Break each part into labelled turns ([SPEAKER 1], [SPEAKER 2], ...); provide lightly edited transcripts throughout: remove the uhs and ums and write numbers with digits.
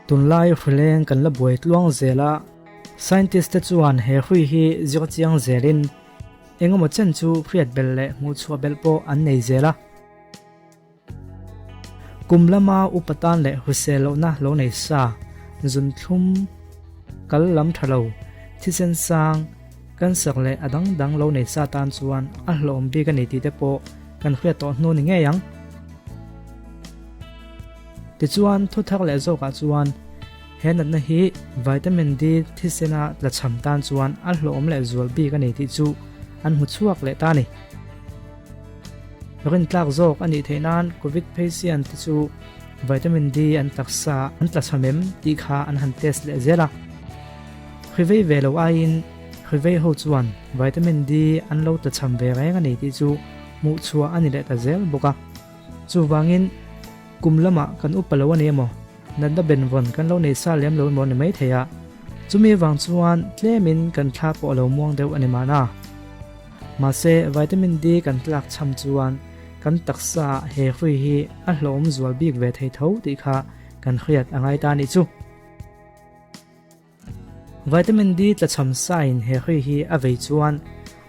[SPEAKER 1] Tunlai hrileng kan la buai tluang zel a, scientist te chuan he hrui hi zir chiang zelin engemaw chen chu hriat belh leh hmuhchhuah belh pawh an nei zel a. Kum lama upa tan leh hrisel lohna lo nei sa, zunthlum, kal lam tha lo, thisen sang, cancer leh a dang dang lo nei sa tan chuan a hlawm bik a ni tih te pawh kan hriat tawh hnu ni ngei ang. Tichuan, thu thar leh zawkah chuan he natna hi vitamin D thisena tlachham tan chuan a hlawhawm leh zual bik a ni tih chu an hmu chhuak leh ta a ni. Rintlak zawk a nih theih nan Covid patient te chu vitamin D an taksa an tlachham em tih kha an han test leh zel a. Hrivei ve lo aiin hrivei ho chuan vitamin D an lo tlachham ve reng a ni tih chu hmuh chhuah a ni leh ta zel bawk a. Chuvangin, kum lamah kan upa lo a ni emaw, natna benvawn kan lo nei sa lem lo emaw ni mai thei a, chumi avang chuan tlemin kan thla pawh a lo muang deuh a ni mahna. Mahse, vitamin D kan tlak cham chuan kan taksa he hrui hi a hlawm zual bik ve thei tho tih kha kan hriat a ngai ta a nih chu. Vitamin D tlachham sain he hrui hi a vei chuan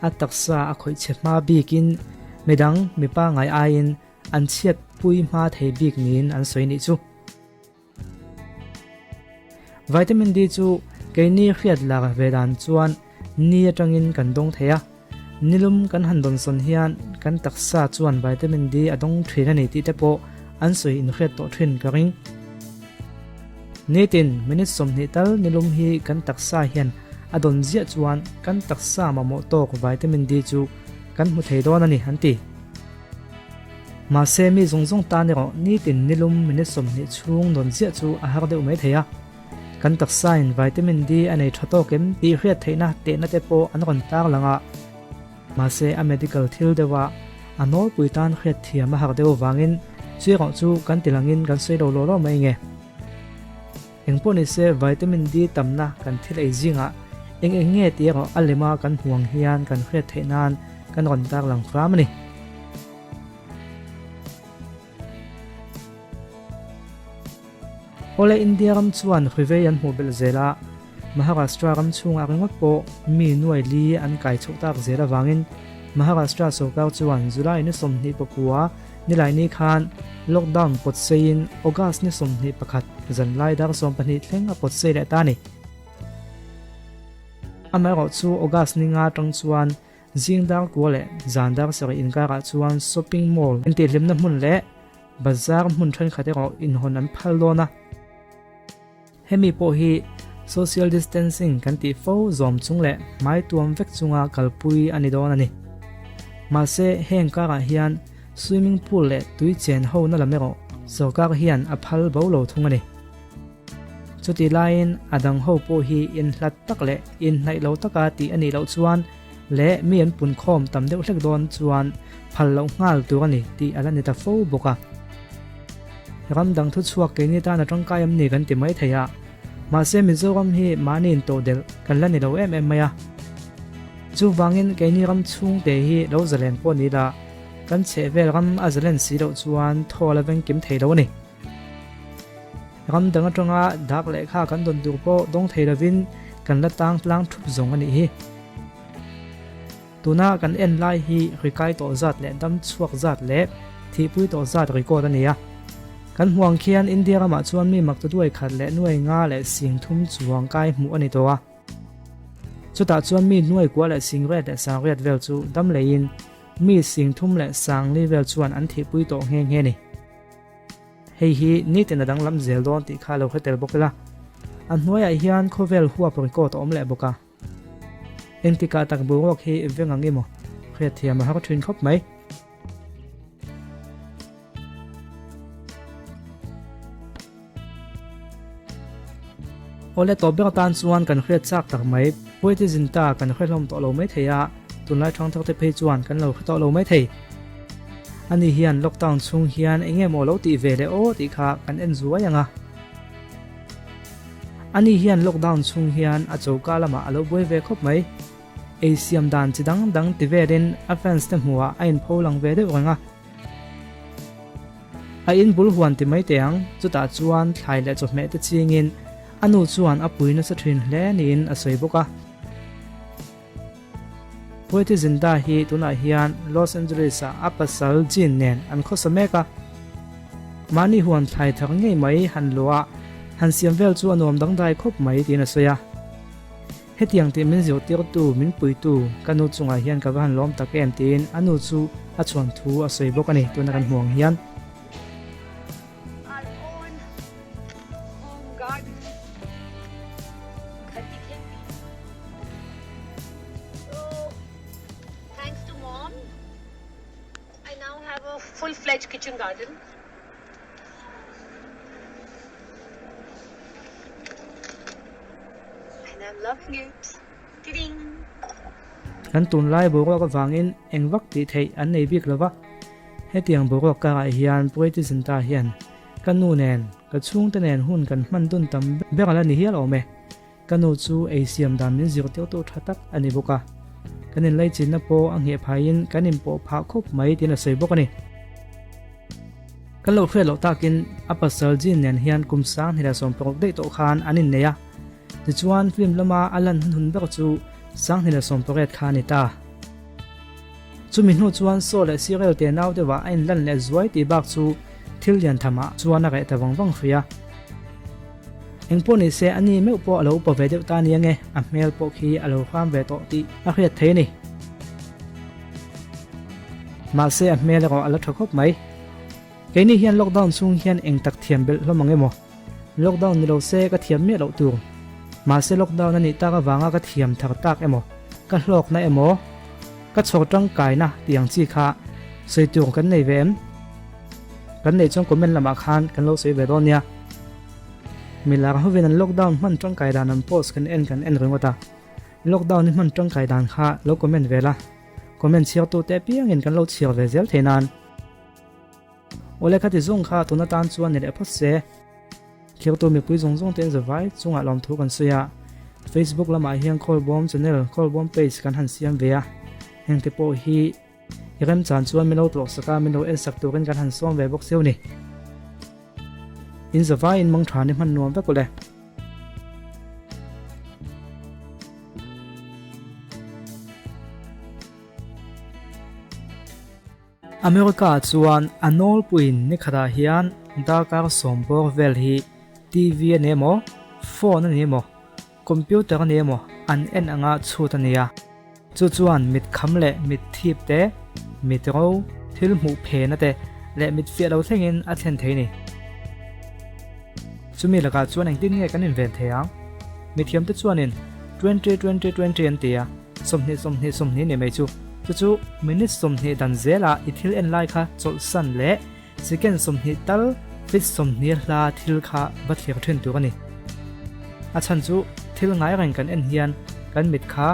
[SPEAKER 1] a taksa a khawih chhe hma bikin midang mipa ngai aiin an chhiat pui hma thei bik niin an sawi nih chu. Vitamin D chu keini hriat lak ve dan chuan ni atangin kan dawng thei a, nilum kan han dawnsawn hian kan taksa chuan vitamin D a dawng thin a ni tih te pawh an sawi inhriat tawh thin ka ring. Nitin minute 20 tal nilum hi kan taksa hian a dawn ziah chuan kan taksa mamawh tawk vitamin D chu kan hmu thei dawn a ni an ti. Mahse mi zawng zawng tan erawh nitin nilum minute 20 chhung dawn ziah chu a har deuh mai thei a. Kan taksain vitamin D a nei tha tawk em tih hriat theihna tehna te pawh an rawn tar lang a. Mahse a medical thil deuh a, a nawlpui tan hriat thiam a har deuh avangin chu erawh chu kan ti langin kan sawi lo law law mai nge. Engpawh nise vitamin D tamna kan thil ei zingah eng eng nge tih erawh a lema kan hmu ang hian kan hriat theih nan kan rawn tar lang hram a ni. Awle India ram chuan hrivei an hmuh belh zel a, Maharashtra ram chhungah ringawt pawh mi nuai li an kai chhoh tak zel avangin Maharashtra sorkar chuan July ni 29 Nilaini khan lockdown pawt seiin August ni 21 zanlai dar 12 thleng a pawt sei leh ta a ni. Amaherawhchu August ni nga atang chuan Zing dar kua leh zan dar sarih inkarah chuan shopping mall intihhlimna hmun leh bazar hmun thenkhat erawh inhawn an phal dawn a. Hemi pawh hi social distancing kan tih fo zawm chung leh hmai tuam vek chunga kalpui a ni dawn a ni. Mahse heng karah hian swimming pool leh tui chen ho na lam erawh sorkar hian a phal bo lo thung a ni. Chutih laiin a dang ho pawh hi inhlat tak leh inhnaih lo taka tih a nih loh chuan leh mi an punkhawm tam deuh hlek dawn chuan phal loh nghal tur a ni tih a la ni ta fo bawk a. Ram dang thuchhuak keini tan a tangkai em ni kan ti mai thei a, mahse Mizoram hi mahni intodelh kan la ni lo em em mai a. Chuvangin keini ram chhungte hi lo zalen pawh ni la, kan chhehvel ram a zalen si loh chuan thaw la vengkim thei lo a ni. Ram dang atanga dak lehkha kan dawn tur pawh dawng thei lovin kan la tang tlang thup zawng a nih hi. Tuna kan en lai hi rikai tawh zat leh dam chhuak zat leh thihpui tawh zat record a ni a. Kan hmuh ang khian India ramah chuan mi mak tuduai khat leh nuai nga leh sing thum chuang kai hmuh a ni tawh a. Chutah chuan mi nuai kua leh sing riat leh sang riat vel chu dam leiin mi sing thum leh sang li vel chuan an thihpui tawh nghe nghe a ni. Hei hi nitin a danglam zel dawn tih kha lo hre tel bawk ila. A hnuaiah hian khawvel huap record a awm leh bawk a. Engtikah tak boruak hi veng ang emaw hriatthiam a har thin khawp mai. Awle tawp ber atan chuan kan hriat chak tak mai. Puaite zinta kan hre hlawm tawh lo mai thei a, tunlai thang thar te phei chuan kan lo hre tawh lo mai thei. Ani hian lockdown chhung hian eng nge maw lo tih ve leh aw tih kha kan en zuai ang a. Ani hian lockdown chhung hian a choka lamah a lo buai ve khawp mai. Ei siam dan chi dang dang ti velin a fans te hmuhah a inpho lang ve deuh reng a. A in bul huan ti mai teh ang, chutah chuan thlai leh chawhmeh te chingin a nu chuan a pui nasa thin hle niin a sawi bawk a. Preity Zinta hi tunah hian Los Angeles-ah a pasal Jean nen an khawsa mek a. Mahni huan thlai thar ngei mai han luah han siam vel chu a nuam dangdai khawp mai tiin a sawi a. Hetiang tih min zirtirtu, min puitu ka nu chungah hian ka va han lawm tak em tiin a nu chu a chhuan thu a sawi bawk a ni tuna kan hmuh ang hian. Kan tunlai boruak avangin eng vak tih theih an nei bik lo va, hetiang boruak karah hian Preity Zinta hian ka nu nen, ka chhungte nen hun kan hman dun tam ber a la ni hial awm e. Ka nu chu ei siam dan min zirtirtu tha tak a ni bawk a, kan inlaichinna pawh a ngheh phaiin kan inpawh phah khawp mai tiin a sawi bawk a ni. Kan lo hriat loh takin a pasal Jean nen hian kum 2016 daih tawh khan an innei a, tichuan film lama a lan hun hun ber chu 2018 kha a ni ta. Chumi hnu chuan Saw leh Sirel te nau deuhah a inlan leh zuai tih bak chu thil lian thamah chuan a reh ta vang vang hrih a. Engpawh ni se a ni meuh pawh a lo upa ve deuh ta nia nge a hmel pawh khi a lo hram ve tawh tih a hriat thei a ni. Mahse a hmel erawh a la tha khawp mai. Keini hian lockdown chhung hian eng tak thiam belh hlawm ang emaw? Lockdown ni lo se ka thiam miah loh tur. Mahse lockdown a nih tak avanga ka thiam thar tak emaw, ka hlawkna emaw, ka chhawr tangkaina tih ang chi kha sawi tur kan nei ve em? Kan neih chuan comment lamah khan kan lo sawi ve dawn nia. Milar hovin an lockdown hman tangkai dan an post kan en kan en ringawt a. Lockdown i hman tangkai dan kha lo comment ve la. Comment chhiartute apiangin kan lo chhiar ve zel thei nan. Awle khati zawng kha tun atan chuan ni leh phawt se. Thirtu mipui zawng zawng te an za vai chungah lawmthu kan sawi a. Facebook lamah hian Khawlbawm channel, Khawlbawm page kan han siam ve a. Hengte pawh hi i remchan chuan min lo tlawh sak a, min lo en sak turin kan han sawm ve bawk seu ni. In za vaiin mang tha ni hman nuam vek awle. America chuan a nawlpuiin ni khatah hian darkar sawmbawr vel hi TV a ni emaw, phone a ni emaw, computer a ni emaw an en anga chhut a ni a. Chu chuan mit kham leh mit thip te, mit ro, thil hmuh phena te leh mit fiah lo thlengin a thlen thei a ni. Chumi lakah chuan engtin nge kan inven thei ang? Mithiamte chuanin 20 20 20 an ti a. 20 20 20 ni mai chu. Chu chu minute 20 dan zela i thil en lai kha chawlhsan leh second 20 tal feet 20 hla thil kha va thlir thin tur a ni. A chhan chu thil ngai reng kan en hian kan mit kha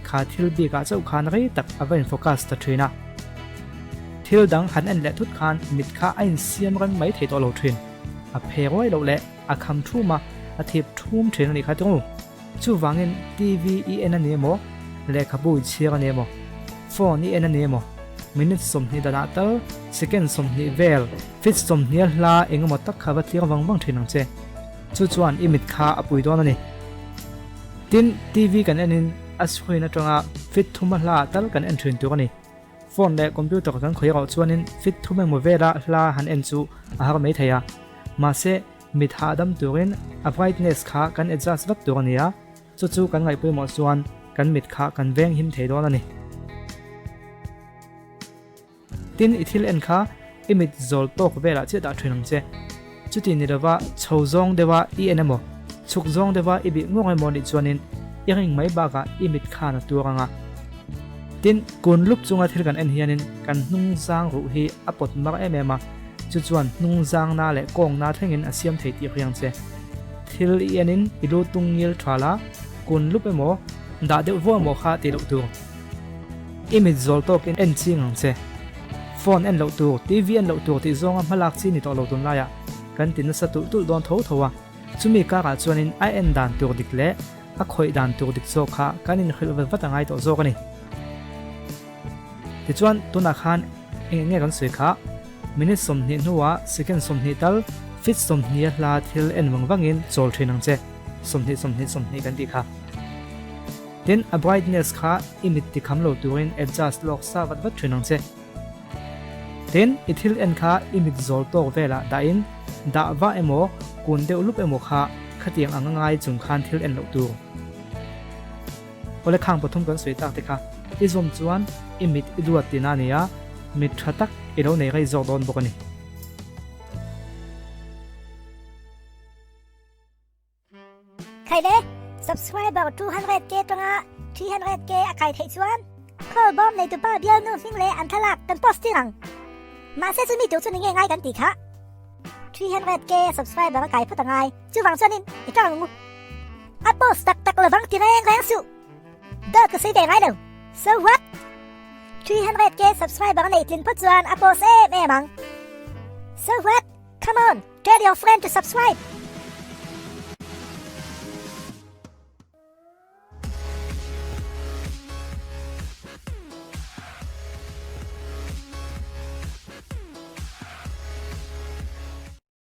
[SPEAKER 1] kha thil bikah chauh khan rei tak a va in focus ta thin a. Thil dang han en leh thut khan mit kha a insiam reng mai thei tawh lo thin. A phe ruai loh leh a kham thum a, a thip thum thin a nih kha tung. Chuvangin TV i en a ni emaw, lehkhabu i chhiar a ni emaw, phone i en a ni emaw, minute 20 danah tal second 20 vel, feet 20 a hla eng emaw tak kha va tlir vang vang thin ang che. Chu chuan i mit kha a pui dawn a ni. Tin, TV kan enin a screen atanga feet thum a hla ah tal kan en thin tur a ni. Phone leh computer kan khawih erawh chuanin feet thum emaw vela hla han en chu a har mai thei a. Mahse, Mit hahdam turin a brightness kha kan adjust vat tur a ni a, chu chu kan ngaihpawimawh chuan kan mit kha kan veng him thei dawn a ni. Tin, i thil en kha i mit zawl tawk velah chiah dah thin ang che. Chuti ni lova chho zawng deuha i en emaw, chhuk zawng deuha i bih ngawk emaw nih chuanin i ring mai bakah i mit khan a tuar ang a. Tin, kun lup chunga thil kan en hianin kan hnung zang ruh hi a pawt mar em em a, Chu chuan hnung zangna leh kawngna thlengin a siam thei tih riang che. Thil i enin i lu tung ngil tha la, kun lup emaw, dah deuh vuah emaw kha tih loh tur. I mit zawl tawkin en ching ang che. Phone en loh tur, TV en loh tur tih zawnga hmalak chi ni tawh lo tunlaiah kan ti nasa tulh tulh dawn tho tho a. Chumi karah chuanin a en dan tur dik leh a khawih dan tur dik zawk kha kan inhrilh vat vat a ngai tawh zawk a ni. Tichuan tunah khan eng eng nge kan sawi kha? Minute 20 hnuah second 20 tal feet 20 a hla thil en vang vangin chawl thin ang che. 20 20 20 kan tih kha. Tin, a brightness kha i mit tikham lo turin adjust lawk sa vat vat thin ang che. Tin, i thil en kha i mit zawl tawk velah dahin dah vah emaw kun deuh lup emaw kha khatiang anga ngai chung khan thil en loh tur. Awle khang pathum kan sawi tak te kha i zawm chuan i mit i duat tihna a ni a, mit tha tak i lo nei rei zawk dawn bawk a ni.
[SPEAKER 2] Khai le, subscriber 200k tanga 300k a kai theih chuan call bawm neitupa bialnu hming leh an thlalak kan post tir ang. Mahse chumi tur chu ni nge ngai kan tih kha. 300k subscriber a kai phawt a ngai, chuvang chuanin i tang ang u. A post tak tak lovang ti reng reng suh. Dawt ka sawi ve ngai lo. So what? 300k subscriber a neih tlin phawt chuan a post em em ang. So what? Come on, tell your friend to subscribe.